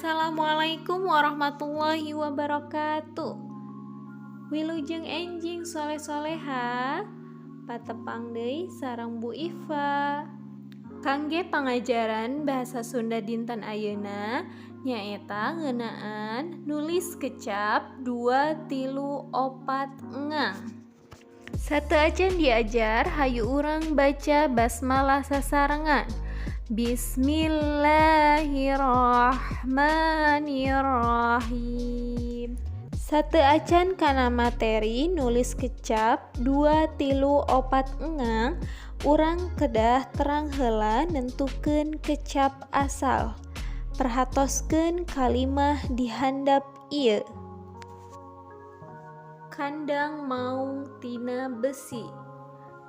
Assalamualaikum warahmatullahi wabarakatuh. Wilujeng enjing, soleh-soleha. Patepang deui sareng Bu Iva. Kangge pangajaran bahasa Sunda dinten ayeuna nyaeta ngeunaan nulis kecap dua, tilu, opat engang. Sateuacan diajar, hayu urang baca basmalah sasarengan. Bismillahirrahmanirrahim. Sateuacan kana materi nulis kecap dua, tilu, opat engang, urang kedah terang heula nentukeun kecap asal. Perhatoskeun kalimah di handap ieu. Kandang maung tina besi.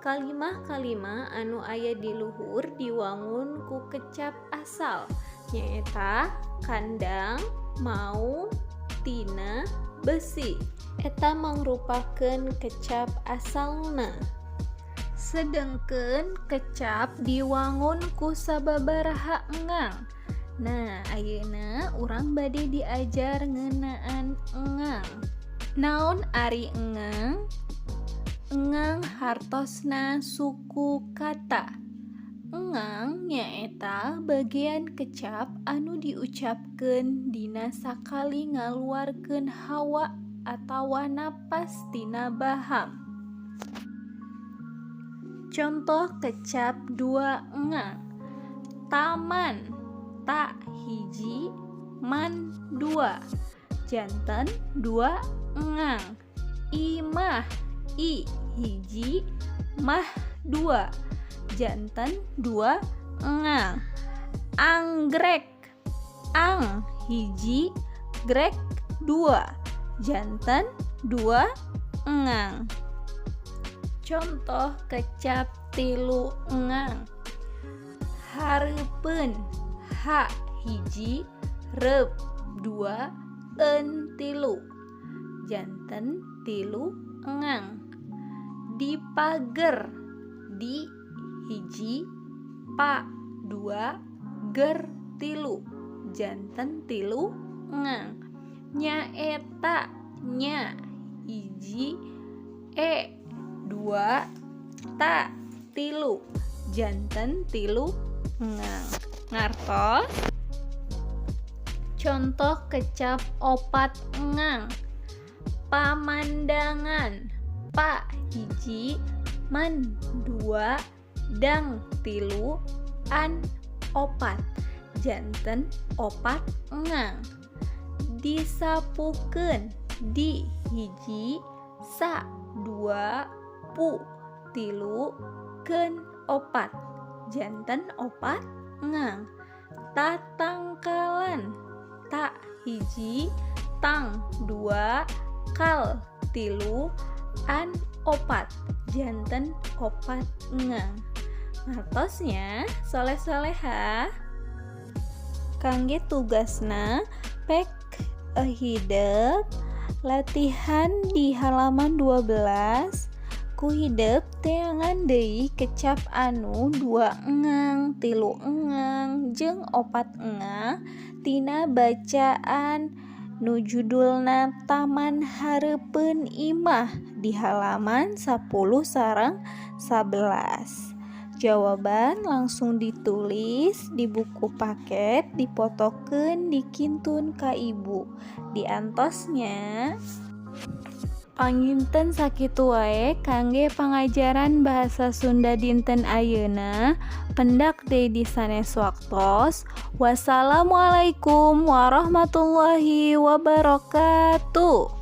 Kalimah-kalimah anu aya di luhur diwangun ku kecap asal, nyaeta kandang, maung, tina, besi. Eta mangrupakeun kecap asalna. Sedengkeun kecap diwangun ku sababaraha engang. Nah, ayeuna urang bade diajar ngeunaan engang. Naon ari engang? Engang hartosna suku kata. Engang nyaeta bagean kecap anu diucapkeun dina sakali ngaluarkeun hawa atawa napas tina baham. Contoh kecap dua engang. Taman, ta hiji, man dua, janten dua engang. Imah, i hiji, mah dua, janten dua engang. Anggrek, ang hiji, grek dua, janten dua engang. Contoh kecap tilu engang. Hareupeun, ha hiji, reup dua, eun tilu, janten tilu engang. Dipager, di hiji, pa dua, ger tilu, janten tilu engang. Nyaeta, nya hiji, e dua, ta tilu, janten tilu engang. Ngartos? Contoh kecap opat engang. Pamandangan, pa hiji, man dua, dang tilu, an opat, janten opat engang. Disapukeun, di hiji, sa dua, pu tilu, keun opat, janten opat engang. Tatangkalan, ta hiji, tang dua, kal tilu, an opat, janten opat engang. Ngartos nya, soleh-soleha? Kangge tugasna, pek hidep latihan di halaman 12. Ku hidep teangan deui kecap anu dua engang, tilu engang, jeung opat engang tina bacaan nu judulna Taman Hareupeun Imah di halaman 10 sareng 11. Jawaban langsung ditulis di buku paket, dipotokeun, dikintun ka Ibu. Diantos nya. Panginten sakitu wae kangge pangajaran bahasa Sunda dinten ayeuna. Pendak deui di sanes waktos. Wassalamualaikum warahmatullahi wabarakatuh.